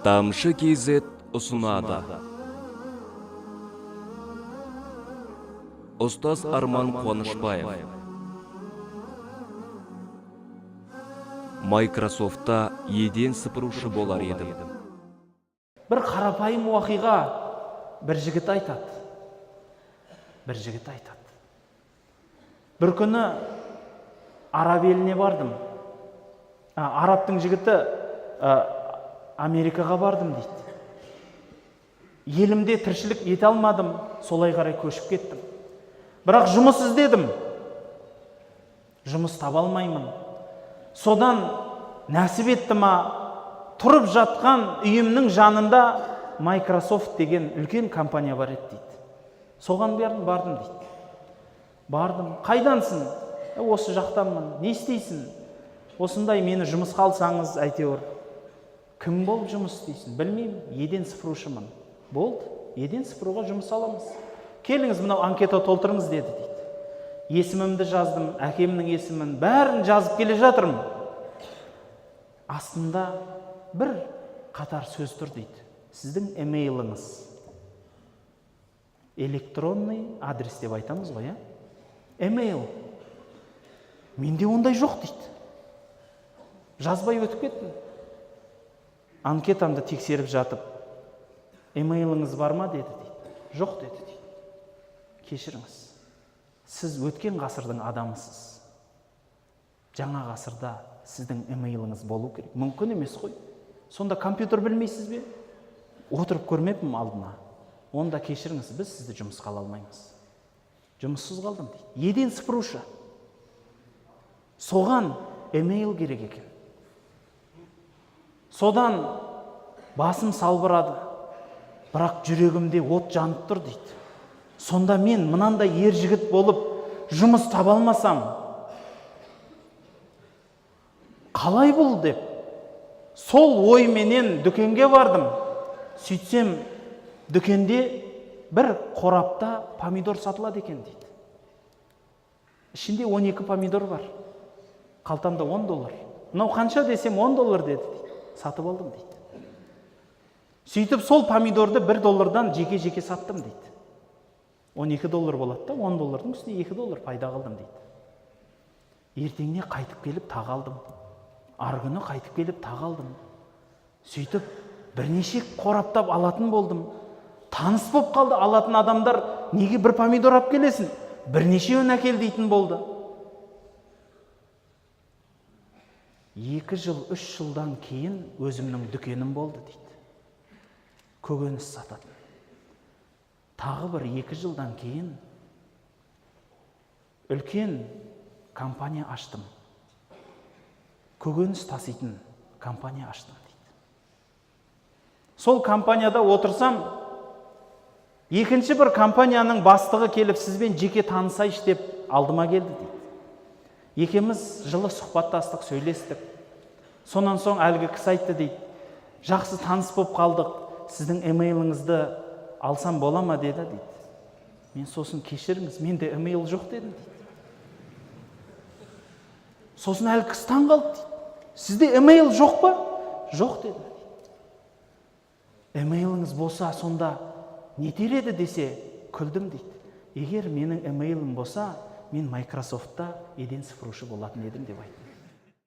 Тамшы KZ ұсынады. Ұстаз Арман Қуанышбаев. Microsoftта еден сыпырушы болар едім. Бір қарапайым уақиға, бір жігіт айтады. Бір жігіт айтады. Бір күні араб еліне бардым. Арабтың жігіті Америкаға бардым дейді. Елімде тіршілік ете алмадым, солай қарай көшіп кеттім. Бірақ жұмыс іздедім. Жұмыс таба алмаймын. Содан нәсіп етті ма, тұрып жатқан үйімнің жанында Microsoft деген үлкен компания бар еді дейді. Соған бардым дейді. Бардым. Қайдансың? Осы жақтанмын. Не істейсің? Осындай, мені жұмысқа алсаңыз әйтеуір. Кім болып жұмыс істейсің? Білмеймін, еден сыпырушымын. Болды, еден сыпыруға жұмыс аламыз. Келіңіз, мынау анкета толтырыңыз деді дейді. Есімімді жаздым, әкемнің есімін, бәрін жазып келе жатырмын. Астында бір қатар сөз тұр дейді. Сіздің емейліңіз. Электронный адрес деп айтамыз ғой, иә? Емейл. Менде ондай жоқ дейді. Жазбай өтіп кеттім. Анкетамды тексеріп жатып, емейліңіз бар ма деді дейді. Жоқ деді дейді. Кешіріңіз. Сіз өткен ғасырдың адамысыз. Жаңа ғасырда сіздің емейліңіз болу керек. Мүмкін емес қой. Сонда компьютер білмейсіз бе? Отырып көрмеппін алдына. Онда кешіріңіз, біз сізді жұмысқа ала алмаймыз. Жұмыссыз қалдым дейді. Еден сыпырушы. Соған емейл керек екен. Содан басым салбырады. Бірақ жүрегімде от жанып тұр дейді. Сонда мен мынандай ер жігіт болып жұмыс таба алмасам, қалай бұл деп. Сол ойменен дүкенге бардым. Сөйтсем, дүкенде бір қорапта помидор сатылады екен дейді. Ішінде 12 помидор бар. Қалтамда 10 доллар. Мынау қанша десем, 10 доллар деді дейді. Сатып алдым дейді. Сөйтіп сол помидорды 1 доллардан жеке-жеке саттым дейді. 12 доллар болады да, 10 доллардың үстіне 2 доллар пайда қылдым дейді. Ертеңіне қайтып келіп тағы алдым. Арғы күні қайтып келіп тағы алдым. Сөйтіп бірнеше қораптап алатын болдым. Таныс болып қалды алатын адамдар, неге бір помидор алып келесің? Бірнешеуін әкел дейтін болды. 2 жыл, 3 жылдан кейін өзімнің дүкенім болды дейді. Көкөніс сататын. Тағы бір 2 жылдан кейін үлкен компания аштым. Көкөніс таситын компания аштым дейді. Сол компанияда отырсам, екінші бір компанияның бастығы келіп, сізбен жеке танысайыншы деп алдыма келді дейді. Екеуміз жылы сұхбаттастық, сөйлестік. Сонан соң әлгі кісі айтты дейді. Жақсы таныс болып қалдық, сіздің емейліңізді алсам бола ма деді дейді. Мен сосын кешіріңіз, менде емейл жоқ дедім дейді. Сосын әлгі кісі таң қалды дейді. Сізде емейл жоқ па? Жоқ деді дейді. Емейліңіз болса сонда не етер еді десе, күлдім дейді. Егер менің емейлім болса, мен Microsoftта еден сыпырушы болатын едім деп айтты.